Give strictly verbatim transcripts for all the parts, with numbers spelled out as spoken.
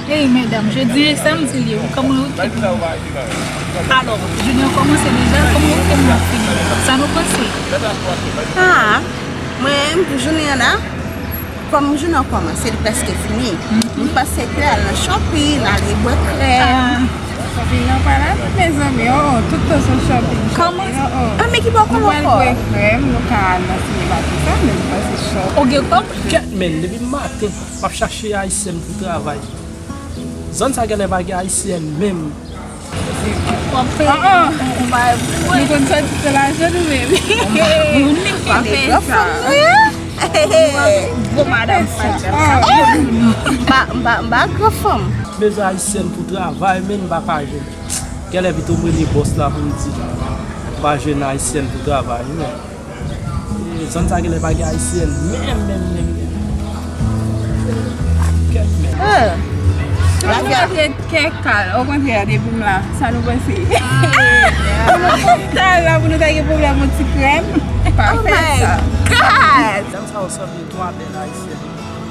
Hey, medam, jodi e samdi l ye, wi, kòman weekend nou? Alò, jounen an kòmanse deja, kòman weekend nou ap fini? Sa nou panse? Ah, mwen, pou jounen an la, kòm jounen an kòmanse, li prèske fini. M panse ke al nan shopping, ale bwè krèm. Ah, shopping nan pa la, mezanmi, oh, oh, tout tan se shopping, shopping, oh, oh. Ah, men ki bò kòman ankò? Nou pral bwè krèm, nou ka al nan sinema, tout sa, men m panse shopping. Ou gen kòb? Kèt, men, depi maten, m ap chache ayisyèn pou travay. Zòn sa genlè pa gen ayisyèn menm. W ap fè yon bagay pou mwen. Nou konn sòti sou lajan nou menm. W ap fè sa. Gwo madanm fè sa. M pa, m pa, m pa gran fanm. Bezwen ayisyèn pou travay, men m pa ka jwenn. Genlè pito m rele bòs la pou m di l m pa jwenn ayisyèn pou travay, men. E, zòn sa genlè pa gen ayisyèn menm, menm, menm, menm. Kèt, menm. Ah. Tout moun ap ret kè kal. Okontrè, depi m la, sa nou panse? Pou nou konn ta la, pou nou ta gen pwoblèm yon ti krèm, pa fè sa. Oh my God! Zòn sa yo sanble twa bèl ayisyèn.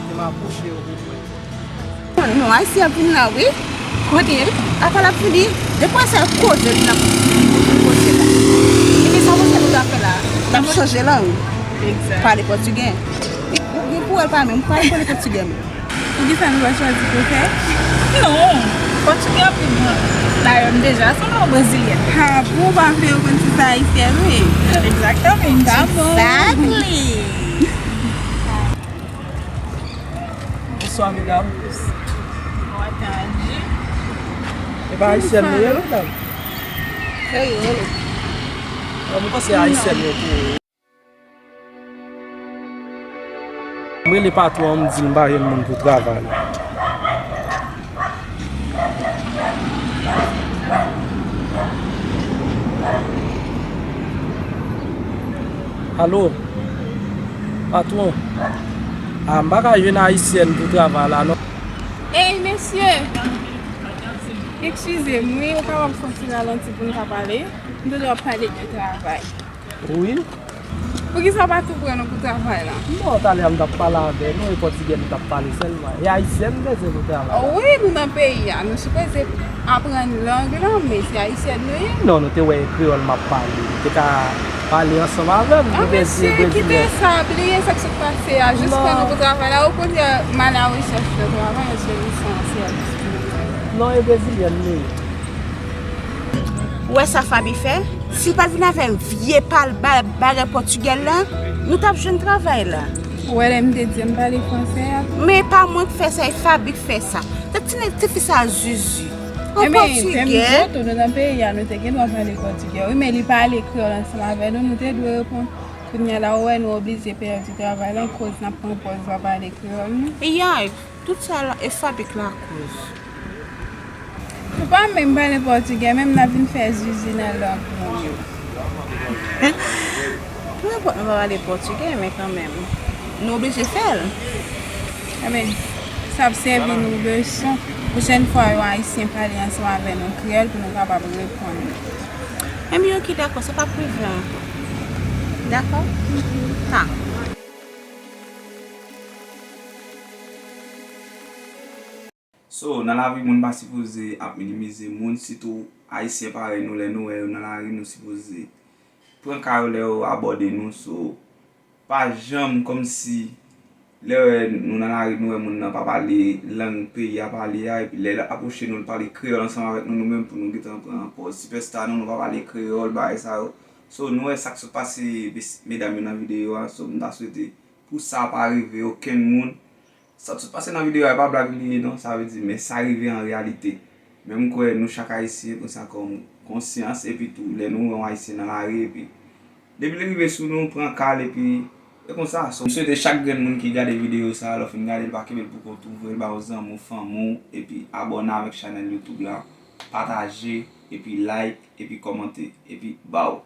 Te m apwoche yo pou mwen. Non, Ayisyen ap vin la, wi. Kote? Apa l ap vini? Depi w wè sèl koze l ap koze la. Epi sa w panse nou ta fè la? N ap chanje lang. Egzak. Pale pòtigè. Ou gen pou wè l pa menm, pale pale pòtigè menm. Poukisa nou pa chwazi pou fè? Non, pòtigè pi bon. Dayè, m deja sanble yon brezilyèn. Ha, pou w pa fè yo konn si se ayisyèn, wi. Exactamente. Tá bom. Exactly. Bonswa, medam. Boa tarde. E pa ayisyèn nou ye, medam? Kreyòl. Bon, mwen panse ayisyèn yo tou. M rele patwon an, m di l m pa jwenn moun pou travay. Alo? Patwon? A, m pa ka jwenn ayisyèn pou travay la, non. Ey, mesye! Eskize m, wi, ou kapab fè yon ti ralanti pou n ka pale? M toujou ap pale de travay. Wi. Poukisa w pa tou pran nou pou travay la? Non, talè a m t ap pale avè nou, e pòtigè m t ap pale sèlman. E ayisyèn m bezwen pou travay la. Wi, nou nan peyi a, nou sipoze aprann lang lan, men se ayisyèn nou ye. Non, nou te wè e kreyòl m ap pale. Nou te ka pale ansanm avè m. Ah, mesye, kite sa, bliye sa k sot pase a, jis pran nou pou travay la. Okontrè, m al a rechèch de travay, se lisansye a. Non, e brezilyèn nou ye. Ou wè sa Faby fè? Si l pa t vin avè vye pal ba-, bagay pòtigè la, nou t ap jwenn travay la. Ou wè lè m te di m pale fransè a? Men e pa mwen k fè sa, e Faby k fè sa. Tèt ti nèg, ti fi sa zuzu. An pòtigè. Ebyen, fè m di w tou, nou nan peyi a, nou te gen dwa pale pòtigè. Wi, men li pale kreyòl ansanm avè nou, nou te dwe reponn. Kounye a la, ou wè nou oblije pèdi travay la, koz n ap pran pòz pa pale kreyòl, non? Yay, tout sa la, e Faby k lakoz. Nou pa menm pale pòtigè, menm n ap vin fè zuzu nan lang nou yo. Pou nenpòt nou pa pale pòtigè, men kanmenm, nou oblije fè l. Ebyen, sa ap sèvi nou leson. Pwochèn fwa, yon Ayisyen pale ansanm avè nou kreyòl pou nou kapab reponn li. Ebyen, oke, dakò, sa p ap rive ankò. Dakò? Ta. So, nan lavi, moun pa sipoze ap minimize moun, sitou Ayisyen parèy nou, lè nou wè yo nan lari, nou sipoze pran ka yo lè yo abòde nou. So, pa janm kòmsi lè w wè nou nan lari, nou wè moun nan pa pale lang peyi a pale a, epi lè l apwoche nou, l pale kreyòl ansanm avèk nou, nou menm pou nou gentan pran pòz sipèsta nou, nou pa pale kreyòl, bagay sa yo. So, nou wè sa k sot pase mes-, medam yo nan videyo a. So, m ta swete pou sa pa rive okenn moun. Sa k sot pase nan videyo a, e pa blag li ye non, sa vle di, men sa rive an reyalite. Men m kwè nou chak Ayisyen pran sa kòm konsyans, epi tou, lè nou wè yon Ayisyen nan lari, epi depi li rive sou nou, pran ka l, epi e konsa. So, m swete chak grenn moun ki gade videyo sa a, lè w fin gade l, pa kenbe l pou kont ou, voye l ba yon zanmi w, fanmi w, epi abòne avèk chanèl YouTube la, pataje, epi like, epi kòmante, epi baw.